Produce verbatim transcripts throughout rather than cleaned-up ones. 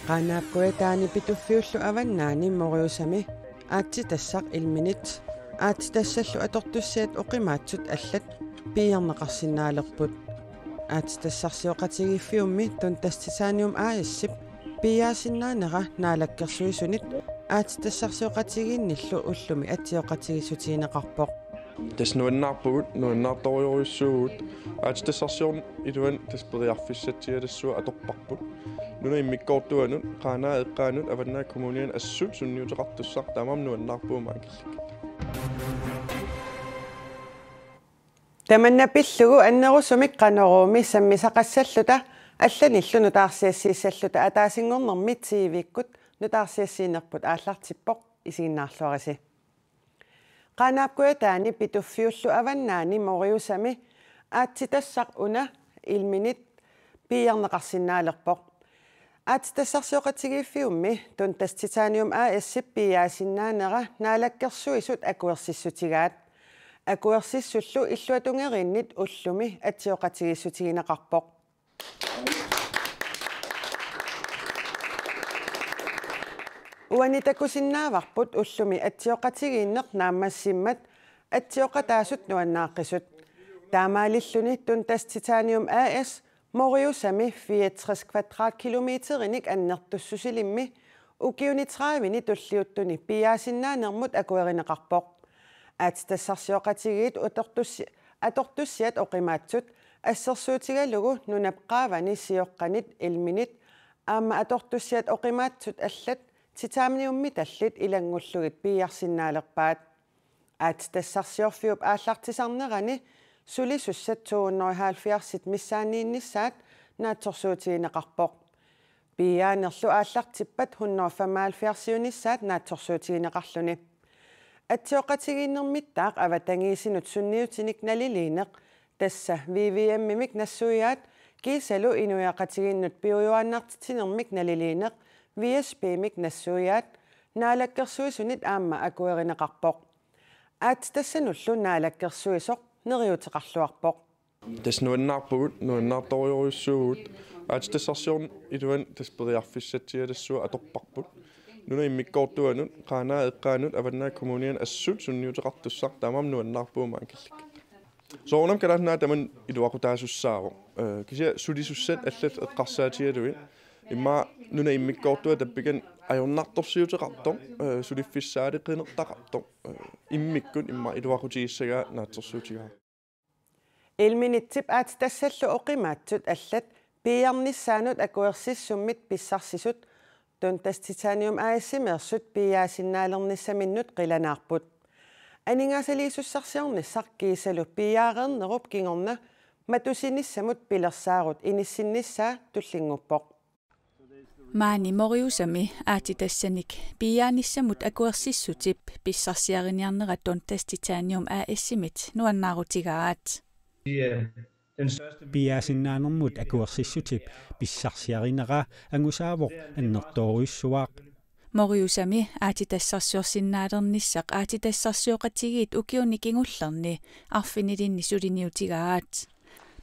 Qaanaap Kujataani Pituffiullu Avannaani Moriusami aatsitassaq Ilminit aatsitassallu atortussiat oqimaatsut allat piiarneqarsinnaalerput. Aatsitassarsioqatigiiffiummi Dundas Titanium A S-ip piiaasinnaanera Naalakkersuisunit aatsitassarsioqatigiinnillu ullumi atsioqatigiissutigineqarpoq. Tassa nuannaarpugut, nuannaartorujussuuvugut. Aatsitassarsiorneq iluani tassa periarfissatsialassuaq atorparput. Nunap immikkoortuanut, Qaanaaq eqqaanut, Avannaata Kommuniani assut sunniuteqartussaq, taamaammat nuannaarpugut maannakkut. Tamanna pillugu annerusumik Qanoruumi sammisaqassalluta allanillu nutaarsiassiissalluta ataasinngornermi T V-kkut nutaarsiassiinerput aallartippoq, isiginnaarluarisi. Qaanaap Kujataani Pituffiullu Avannaani Moriusami aatsitassaq una Ilminit piiarneqarsinnaalerpoq. Aatsitassarsioqatigiiffiummi Dundas Titanium A S-ip piiaasinnaanera Naalakkersuisut akuersissutigaat. Akuersissullu illuatungeriinnit ullumi atsioqatigiissutigineqarpoq. Uani takusinnaavarput ullumi atsioqatigiinneq naammassimmat atsioqataasut nuannaaqisut. Taamaalilluni Dundas Titanium A S Moriusami fireogtres kvadratkilometerinik annertussusilimmi ukiuni tredive-ni tulliuttuni piiaasinnaanermut akuerineqarpoq. Aatsitassarsioqatigiit atortussi-, atortussiat oqimaatsut assersuutigalugu nunap qaavani sioqqanit Ilminit aamma atortussiat oqimaatsut allat titaniummitallit ilanngullugit piiarsinnaalerpaat. Aatsitassarsiorfiup aallartisarnerani sulisussat to hundrede og halvfjerds missaanniinnissaat naatsorsuutigineqarpoq. Piiaanerlu aallartippat hundrede og femoghalvfjerds-iunissaat naatsorsuutigineqarluni. Atsioqatigiinnermittaaq avatangiisinut sunniutinik naliliineq, tassa V V M-imik nassuiaat, kiisalu inuiaqatigiinnut piujuaannartitsinermik naliliineq, V S P-mik nassuiaat, Naalakkersuisunit aamma akuerineqarpoq. Aatsitassanullu Naalakkersuisoq neriuuteqarluarpoq. Tassa nuannaarpugut, nuannaartorujussuuvugut. Aatsitassarsiorneq iluani tassa periarfissatsialassuaq atorparput. Nunap immikkoortuanut, Qaanaaq eqqaanut, Avannaata Kommuniani assut sunniuteqartussaq, taamaammat nuannaarpugut maannakkut. Soorunami Kalaallit Nunaat tamanna iluaqutaasussaavoq. Eh, kisianni sulisussat allat eqqarsaatigalugit. Immaqa nunap immikkoortua tappikani ajornartorsiuteqartoq, eh, suliffissaaleqinertaqartoq, eh, immikkut immaqa iluaqutigissagaat naatsorsuutigaara. Ilminitsip aatsitassallu oqimaatsut allat piiarnissaannut akuersissummit pissarsisut Dundas Titanium A S-imeersut piiaasinnaalernissaminnut qilanaarput. Aningaasaliisussarsiornissaq kiisalu piiaareernerup kingorna matusinissamut pilersaarut inissinnissaa tullinnguppoq. Maani Moriusami aatsitassanik piiaanissamut akuersissutip pissarsiariniarnera Dundas Titanium A S-imit nuannaarutigaat. Piiaasinnaanermut akuersissutip pissarsiarinera angusaavoq annertoorujussuaq. Moriusami aatsitassarsiorsinnaalernissaq aatsitassarsioqatigiit ukiuni kingullerni arfinilinni suliniutigaat.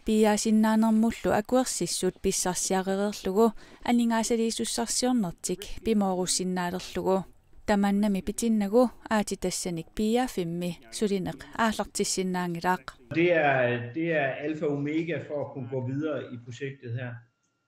Piiaasinnaanermullu akuersissut pissarsiarereerlugu aningaasaliisussarsiornertik pimoorussinnaalerlugu. Tamannami pitinnagu aatsitassanik piiaaffimmi sulineq aallartissinnaanngilaq. Det er, det er alfa og omega for at kunne gå videre i projektet her.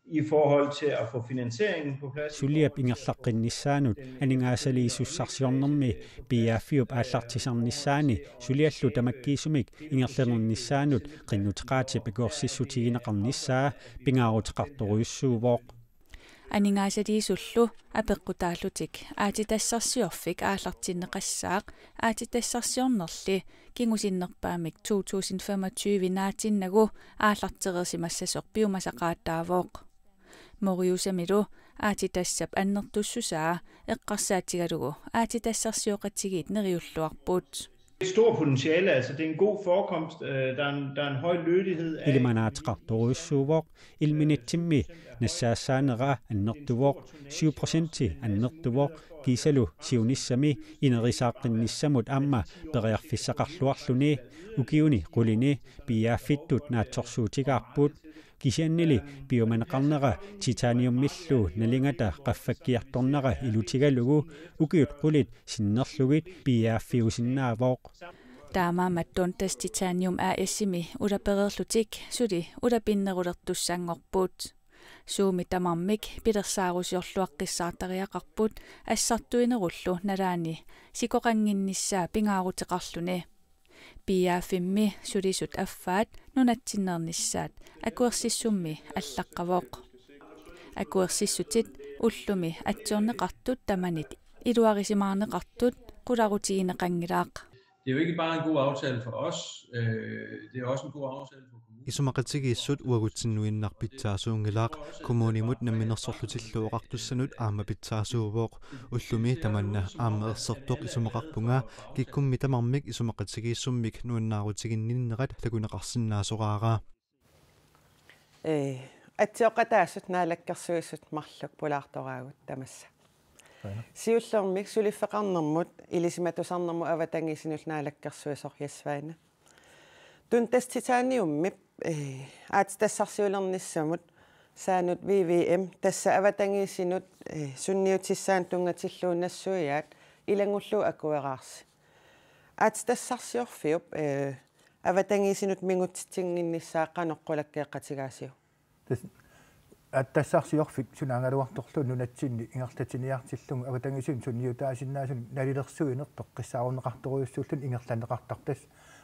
I forhold til at få finansieringen på plads. Suliap ingerlaqqinnissaanut aningaasaliisussarsiornermi piiaaffiup aallartisarnissaani suliallu tamakkiisumik ingerlalernissaanut qinnuteqaatip akuersissutigineqarnissaa pingaaruteqartorujussuuvoq. Aningaasaliisullu apeqqutaallutik aatsitassarsiorfik aallartinneqassaaq aatsitassarsiornerli kingusinnerpaamik to tusind femogtyve naatinnagu aallartereersimassasoq piumasaqaataavoq. Moriusamilu aatsitassap annertussusaa eqqarsaatigalugu aatsitassarsioqatigiit neriulluarput. Et stort potentiale, altså det er en god forekomst, øh, der, er en, der er en høj lødighed af. Ilimanaateqartorujussuuvoq, ilminitsimmi nassaassaanera annertuvoq, syv procenti annertuvoq, kiisalu siunissami inerisaaqqinnissamut aamma periarfissaqarluarluni. Ukiuni qulini piiaaffittut naatsorsuutigaarput. Kisiannili piumaneqarnera titaniummillu nalingata qaffakkiartornera ilutigalugu ukiut qulit sinnerlugit piiaaffiusinnaavoq. Taamaammat Dundas Titanium A/S-imi ulapereerlutik suli ulapinnerulertussanngorput. Suumi tamarmik pilersaarusiorluaqqissaartariaqarput assartuinerullu nalaani sikoqannginnissaa pingaaruteqarluni. Piiaaffimmi sulisut affaat nunatsinneernissaat akuersissummi allaqqavoq. Akuersissutit ullumi atsiorneqartut tamanit iluarisimaarneqartut qularutigineqanngilaq. Det er jo ikke bare en god aftale for os, øh, det er også en god aftale for kommunen. Isumaqatigiissut uagutsinnuinnaq pitsaasuunngilaq, kommunimut Namminersorlutillu Oqartussanut aamma pitsaasuuvoq. Ullumi tamanna aamma ersertoq isumaqarpunga, kikkummi tamarmik isumaqatigiissummik nuannaarutiginninnerat takuneqarsinnaasoraara. Ee, atsioqataasut naalakkersuisut marluk pulaartoraagut tamassa. Aana. Siullermik suliffeqarnermut ilisimatusarnermut avatangiisinut naalakkersuisoq Jes Svane. Dundas Titaniumip, ee, aatsitassarsiulernissamut saanut V V M tassa avatangiisinut, ee, sunniutissaanut tunngatillugu nassuiaat ilanngullugu akueraarsi. Aatsitassarsiorfiup, ee, avatangiisinut mingutsitsinnginnissaa qanoq qulakkeeqqatigaasiuk? Tassa aatsitassarsiorfik sunaagaluartorlugu nunatsinni ingerlatsiniartillugu avatangiisinut sunniutaasinnaasunik nalilersuineq peqqissaarunneqartorujussuullutik ingerlanneqartartoq.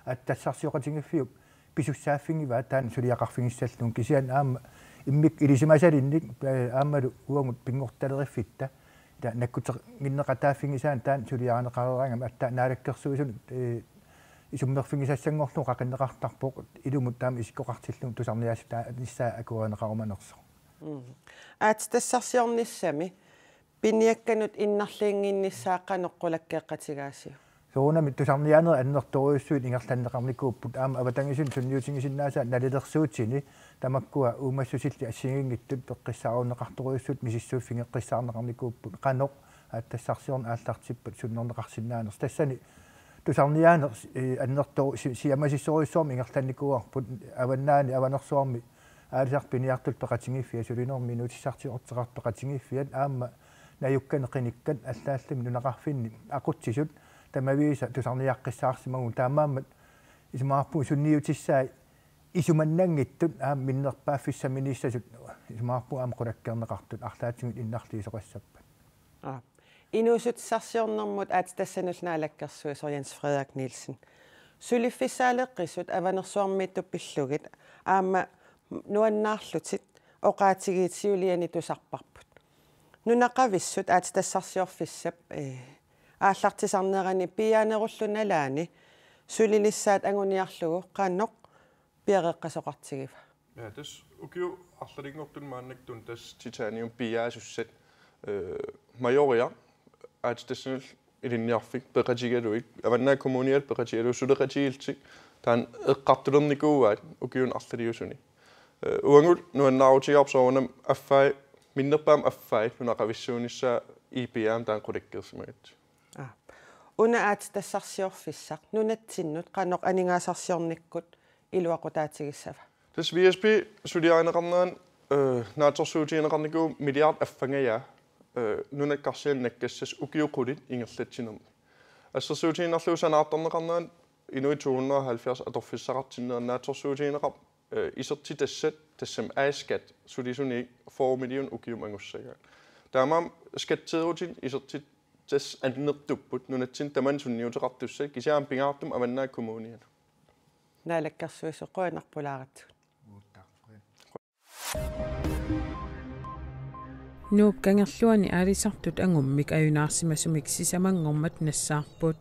Aatsitassarsioqatigiiffiup pisussaaffigivaa taanna suliaqarfigissallugu, kisianni aamma immikkut ilisimasalinnik, ee, aammalu uagut pinngortitaleriffitsinni taava nakkuteqqinnginneqataaffigisaannik taanna suliarineqareeraangami, aatsaat naalakkersuisunut, ee, isummerfigisassanngorlugu qaqinneqartarpoq ilumut taama isikkoqartillugu tusarniaasutaanissaa akuerineqarumanersoq. Mm. Aatsitassarsiornissami piniakkanut innarliinnginnissaa qanoq qulakkeeqqatigaasiuk? Soorunami tusarniaanerit annertoorujussuit ingerlanneqarnikuupput, aamma avatangiisinut sunniutigisinnaasaat nalilersuutini tamakkua uumassusillit assigiinngitsut peqqissaarunneqartorujussuit misissuiffigeqqissaarneqarnikuupput, qanoq aatsitassarsiorneq aallartippat sunnerneqarsinnaanersoq. Tassani tusarniaaneq, ee, annertooru-, si-, siamasissorujussuarmik ingerlannikuuarput, avannaani Avanersuarmi aalisartut piniartullu peqatigiiffiat, sulinermi inuutissarsiortoqartut peqatigiiffiat aamma najukkanik qinikkat allaallumi nunaqarfinni aqutsisut tamaviisa tusarniaqqissaarsimagunik, taamaammat isumaqarpunga sunniutissaat isumannanngitsut aamma minnerpaaffissaminiissasut isumaqarpunga aamma qulakkeerneqartut arlaatigut innarliisoqassappat. Aap. Inuussutissarsiornermut aatsitassanullu naalakkersuisoq Jens Frederik Nielsen. Suliffissaaleqqisut Avanersuarmiittut pillugit aamma nuannaarlutik oqaatigiit siuliani tusarparput. Nunaqavissut aatsitassarsiorfissap, ee, aallartisarnerani piiaanerullu nalaani sulinissaat anguniarlugu qanoq piareeqqasoqartigiva? Ja, tassa ukiut arlalinngortut maannakkut Dundas Titanium piiaasussat, ee, Majoriaq aatsitassanullu ilinniarfik peqatigalugit, Avannaata Kommuniata peqatigalugit suleqatigiillutik taanna eqqartulernikuuaat ukiuni arlaliusuni. Ee, uagut nuannaarutigaarput soorunami affai, minnerpaamik affai nunaqavissuunissaa I P A-mik taanna qulakkeersimagatsigit. Aap. Una aatsitassarsiorfissaq nunatsinnut qanoq aningaasarsiornikkut iluaqutaatigissava? Tassa V S P suliarineqarnerani, ee, naatsorsuutigineqarnikuuvoq milliard affangajaa, ee, nunakkarsiani nakkassasoq ukiut qulit ingerlatsinermi. Assersuutigiinnarlugu sanaartorneqarnerani inuit to hundrede og halvfjerds atorfissaqartinnerat naatsorsuutigineqarpoq, ee, isertitassat, tassami A-skat, sulisuniit fyrre million ukiumut angussagaat. Taamaammat skatteerutit isertitassat annertupput nunatsinni tamanit sunniuteqartussat, kisianni pingaartumik Avannaata Kommunianut. Naalakkersuisoq, qujanaq pulaaratsigut. Nuup Kangerluani aalisartut angummik ajunaarsimasumik sisamanngormat nassaarput.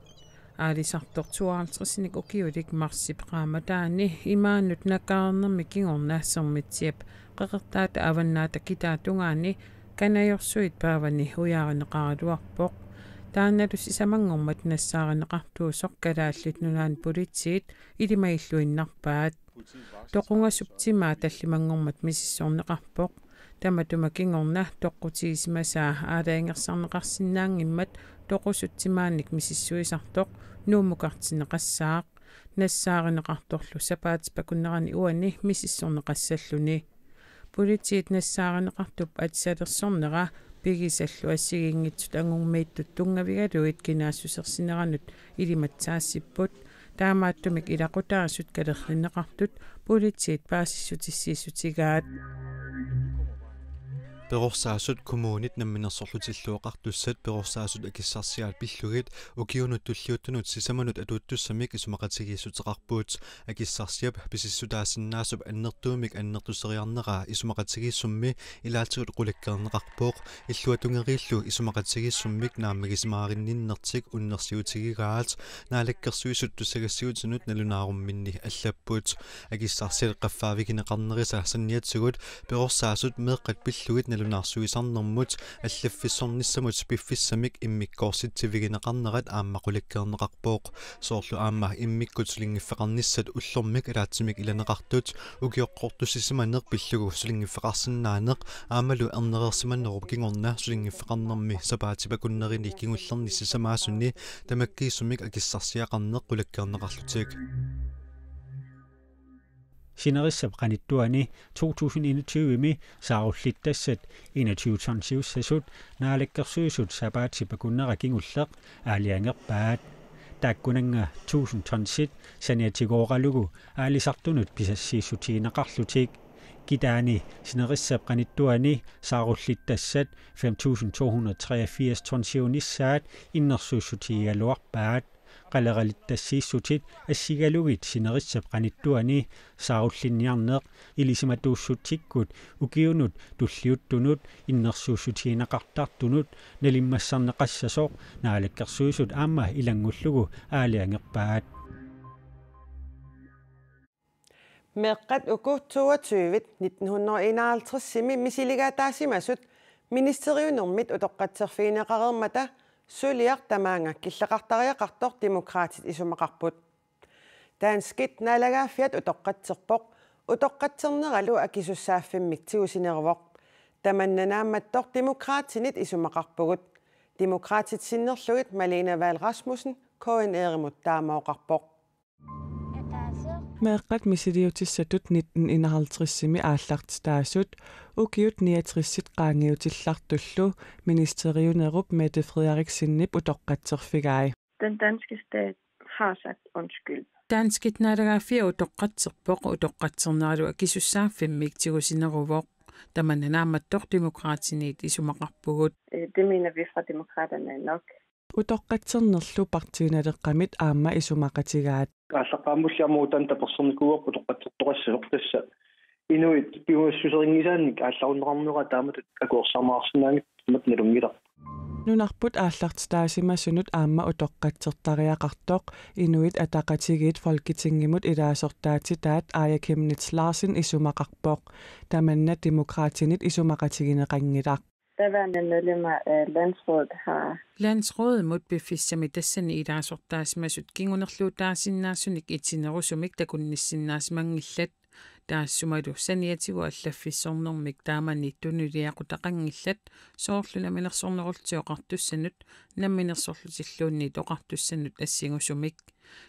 Aalisartoq tooghalvtredsinik ukiulik marsip qaammataani imaanut nakkareernermi kingorna Sermitsiap Qeqertaata Avannaata Kitaata tungaani Kanajorsuit paavani ujaarineqaraluarpoq. Taannalu sisamanngormat nassaarineqartuusoq Kalaallit Nunaanni Politiit ilimagilluinnarpaat. Toqungasup timaa tallimanngormat misissorneqarpoq. Tamatuma kingorna toqqutigisimasaa aalajangersarneqarsinnaanngimmat toqusut timaannik misissuisartoq Nuummukartinneqassaaq. Nassaarineqartorlu sapaatip akunnerani uani misissorneqassalluni. Politiit nassaarineqartup atisalersornera pigisallu assigiinngitsut angummiittut tunngavigalugit kinaassusersineranut ilimatsaassipput. Taamaattumik ilaqutaasut kalerrinneqartut politiit paasissutissiissutigaat. Perorsaasut kommunit namminersorlutillu oqartussat perorsaasut akissarsiaat pillugit ukiunut tulliuttunut sisamanut atuuttussamik isumaqatigiissuteqarput. Akissarsiap pisissutaasinnaasup annertuumik annertuseriarnera isumaqatigiissummi ilaatigut qulakkeerneqarpoq. Illuatungeriillu isumaqatigiissummik naammagisimaarinninnertik unnersiutigigaat Naalakkersuisut tusagassiuutinut nalunaarumminni allapput. Akissarsiat qaffaavigineqarnerisa saniatigut perorsaasut meeqqat pillugit nalunaarsuisarnermut allaffissornissamut piffissamik immikkoortitsivigineqarnerat aamma qulakkeerneqarpoq. Soorlu aamma immikkut sulinngiffeqarnissat ullormik ataatsimik ilaneqartut, ukioqqortussisimaneq pillugu sulinngiffeqarsinnaaneq aammalu ernereersimanerup kingorna sulinngiffeqarnermi sapaatip akunnerini kingullerni sisamaasuni tamakkiisumik akissarsiaqarneq qulakkeerneqarlutik. Sinerissap qanittuani to tusind enogtyve-mi saarullittassaat enogtyve tonsiussasut Naalakkersuisut sapaatip akunnera kingulleq aalajangerpaat. Taakkunannga tusind tonsit saniatigooralugu aalisartunut pisassiissutigineqarlutik. Kitaani sinerissap qanittuani saarullittassaat fem tusind to hundrede treogfirs tonsiunissaat innersuussutigigaluarpaat. Qaleralittassiissutit assigalugit sinerissap qanittuani saarullinniarneq ilisimatuussutsikkut ukiunut tulliuttunut innersuussutigineqartartunut nalimmassarneqassasoq Naalakkersuisut aamma ilanngullugu aalajangerpaat. Meeqqat uku toogtyve nitten hundrede enoghalvtredsimi misiligaataasimasut ministeriunermit utoqqatserfigineqareermata suliaq tamaanga killeqartariaqartoq Demokraatit isumaqarput. Danskit naalagaaffiat utoqqatserpoq, utoqqatserneralu akisussaaffimmik tigusineruvoq. Tamanna naammattoq Demokraatinit isumaqarpugut. Demokraatit sinnerlugit Malene Vahl Rasmussen K N R-imut taama oqarpoq. Meeqqat misiliutissatut nitten enoghalvtredsimi aallartitaasut ukiut niogtresit qaangiutillartullu ministeriunerup Mette Frederiksenip utoqqatserfigai. Den danske stat har sagt undskyld. Danskit naalagaaffiat utoqqatserpoq, utoqqatserneralu akisussaaffimmik tigusineruvoq. Tamanna naammattoq Demokraatinit isumaqarpugut. Øh, det mener vi fra Demokraterne er nok. Utoqqatsernerlu Partii Naleqqamit aamma isumaqatigaat. Aallaqqaammulli aamma utan tapersersornikuuarput utoqqatsertoqassasoq, tassa inuit pingajussutiginngisaannik aallarunneqarnera taamatut akuersaarneqarsinnaanngitsumik nalunngilaq. Nunarput aallartitaasimasunut aamma utoqqatsertariaqartoq Inuit Ataqatigiit Folketingimut ilaasortaatitaat Aaja Chemnitz Larsen isumaqarpoq. Tamanna Demokraatinit isumaqatigineqanngilaq. Daværende medlemmer af landsrådet har Landsrådimut piffissami tassani ilaasortaasimasut kingunerluutaasinnaasunik itinerusumik takunnissinnaasimanngillat. Taassumalu saniatigut allaffissornermik taamani tunuliaqutaqanngillat, soorlu Namminersornerullutik Oqartussanut Namminersorlutilluunniit Oqartussannut assingusumik.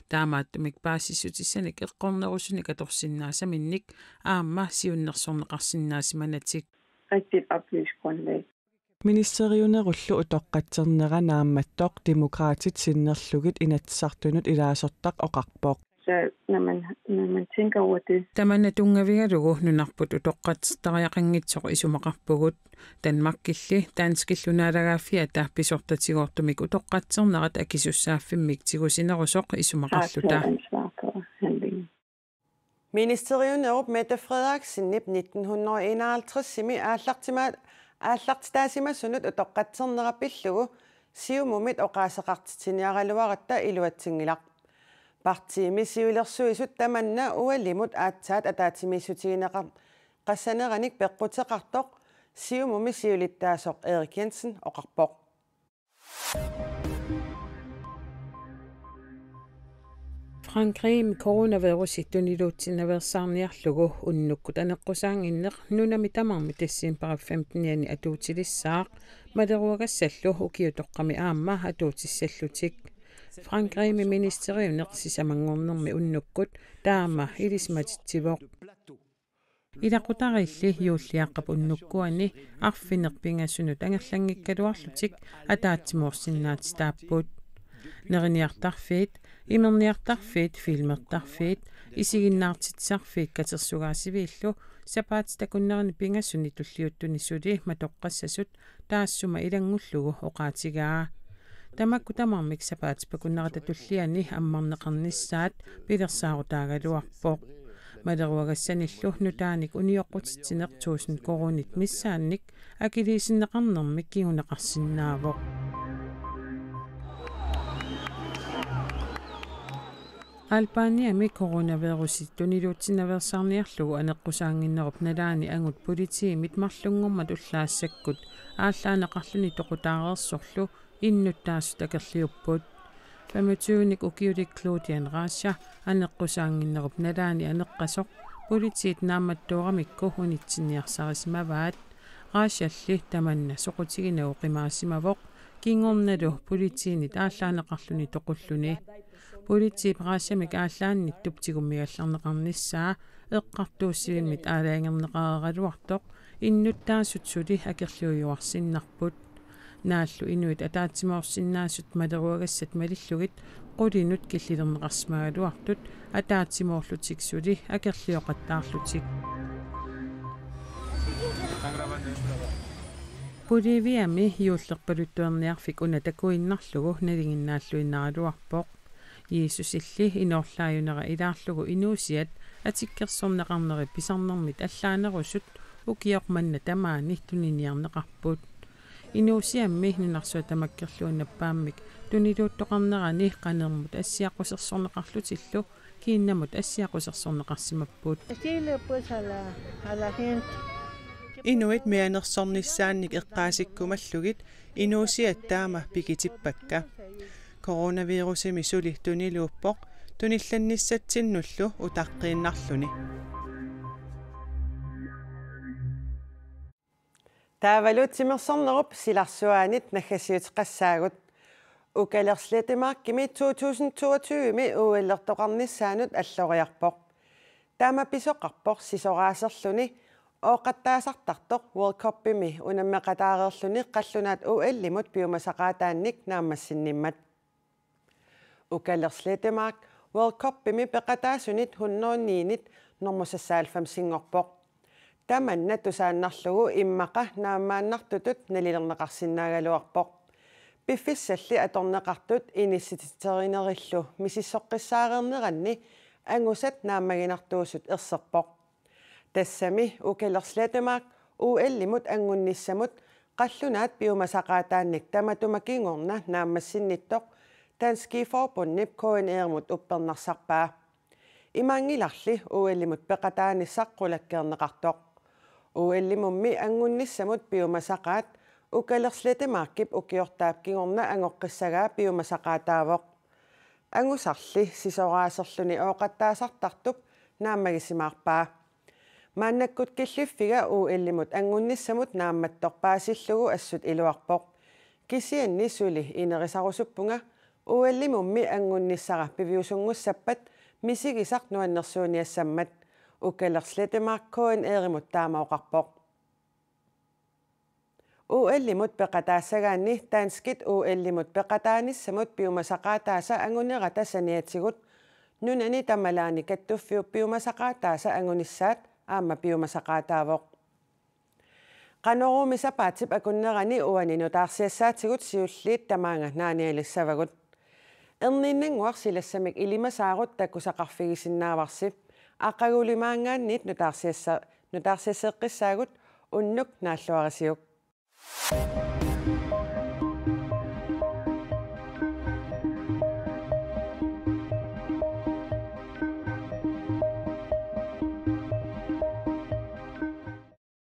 Taamaattumik paasissutissanik eqqornerusunik atorsinnaasaminnik aamma siunnersorneqarsinnaasimanatik. Rigtigt oplyst grundlag. Ministeriunerullu utoqqatsernera naammattoq Demokraatit sinnerlugit Inatsisartunut ilaasortaq oqarpoq. Så når man, når man tænker over det. Tamanna tunngavigalugu nunarput utoqqatsertariaqanngitsoq isumaqarpugut. Danmarkilli danskillu naalagaaffiata pisortatigoortumik utoqqatsernerat akisussaaffimmik tigusinerusoq isumaqarluta. Har taget ansvar for handlingen. Ministeriunerup Mette Frederiksenip nitten hundrede enoghalvtredsimi aallartima-, aallartitaasimasunut utoqqatsernera pillugu Siumumit oqaaseqartitsiniaraluaratta iluatsinngilaq. Partiimi siulersuisut tamanna ualimut aatsaat ataatsimiissutigineqar-, qassaneranik peqquteqartoq Siumumi siulittaasoq Erik Jensen oqarpoq. Frankrigimi coronavirusi tuniluutsinnaveersaarniarlugu unnukkut aneqqusaannginneq nunami tamarmi decembarip femtenianni atuutilissaaq, maleruagassallu ukiutoqqami aamma atuutissallutik. Frankrigimi ministeriuneq sisamanngornermi unnukkut taama ilisimatitsivoq. Ilaqutariilli juulliaqqap unnukkuani arfineq-pingasunut angerlanngikkaluarlutik ataatsimoorsinnaatitaapput. Neriniartarfiit, imerniartarfiit, filmertarfiit, isiginnaartitsisarfiit katersugaasiviillu sapaatip akunnerani pingasuni tulliuttuni suli matoqqassasut taassuma ilanngullugu oqaatigaa. Tamakku tamarmik sapaatip akunnerata tulliani ammarneqarnissaat pilersaarutaagaluarpoq. Maleruagassanillu nutaanik unioqqutitsineq tusind koruunit missaannik akiliisinneqarnermik kinguneqarsinnaavoq. Albaniami coronavirusi tuniluutsinnaveersaarniarlugu aneqqusaannginnerup nalaani angut politiimit marlunngormat ullaassakkut aallaaneqarluni toqutaareersorlu innuttaasut akerliupput. Femogtyvenik ukiulik Claudian Rasha aneqqusaannginnerup nalaani aneqqasoq politiit naammattooramikku unitsinniarsarisimavaat. Rashalli tamanna soqutiginagu qimaasimavoq, kingornalu politiinit aallaaneqarluni toqulluni. Politiip Rashamik aallaannittup tigummigallarneqarnissaa eqqartuussivimmit aalajangerneqareeraluartoq innuttaasut suli akerliujuarsinnarput. Naallu inuit ataatsimoorsinnaasut maleruagassat malillugit qulinut killilerneqarsimagaluartut ataatsimoorlutik suli akerlioqattaarlutik. Boliviami juullerpaluttuerniarfik una takuinnarlugu nalinginnaalluinnaraluarpoq. Jesusilli inoorlaajunera ilaarlugu inuusiat atikkersorneqarneri pisarnermit allaanerusut ukioq manna tamaani tuniniarneqarput. Inuusiammi nunarsuaq tamakkerluinnappaammik tuniluuttoqarnerani qanermut assiaqqusersorneqarlutillu kiinnamut assiaqqusersorneqarsimapput. Decirle, pues, a la, a la gente. Inuit mianersornissaannik eqqaasikkumallugit inuusiat taama pikitippakka. Coronavirusimi suli tuniluuppoq tunillannissatsinnullu utaqqiinnarluni. Taavalu timersornerup silarsuaanit naggassiuteqassaagut. Ukaleq Slettemarkimi to tusind toogtyve-mi O L-ertoqarnissaanut alloriarpoq. Taama pisoqarpoq sisoraaserluni ooqattaasartartoq World Cupimi unammeqataareerluni qallunaat O L-imut piumasaqaataannik naammassinnimmat. Ukaleq Slettemark World Cupimi peqataasunit hundrede ni-nit normu seksoghalvfemsinngorpoq. Tamanna tusaannarlugu immaqa naammaannartutut nalilerneqarsinnaagaluarpoq. Piffissalli atorneqartut inissitsitserinerillu misissoqqissaareerneranni angusat naammaginartuusut erserpoq. Tassami Ukaleq Slettemark O L-imut anngunnissamut qallunaat piumasaqaataannik tamatuma kingorna naammassinnittoq Danskit Forbundip K N R-imut uppernarsarpaa. Imaanngilarli O L-imut peqataanissaq qulakkeerneqartoq. O L-imummi anngunnissamut piumasaqaat Ukaleq Slettemarkip ukiortaap kingorna angoqqissagaa piumasaqaataavoq. Angusarli sisoraaserluni ooqattaasartartup naammagisimaarpaa. Maannakkut killiffiga O L-imut anngunnissamut naammattoq paasillugu assut iluarpoq. Kisianni suli inerisarusuppunga O L-imummi anngunnissara piviusunngussappat misigisaq nuannersuuniassammat. Ukaleq Slettemark K N R-imut taama oqarpoq. O L-imut peqataassagaanni danskit O L-imut peqataanissamut piumasaqaataasa angunerata saniatigut nunani tamalaani kattuffiup piumasaqaataasa angunissaat aamma piumasaqaataavoq. Qanoruumi sapaatip akunnerani uani nutaarsiassaatigut siulliit tamaanga naanialissavagut. Erniinnannguaq silassamik ilimasaarut takusaqarfigisinnaavarsi. Aqagulimaanngaanniit nutaarsiassa-, nutaarsiasseqqissaagut, unnuk naalluarisiuk.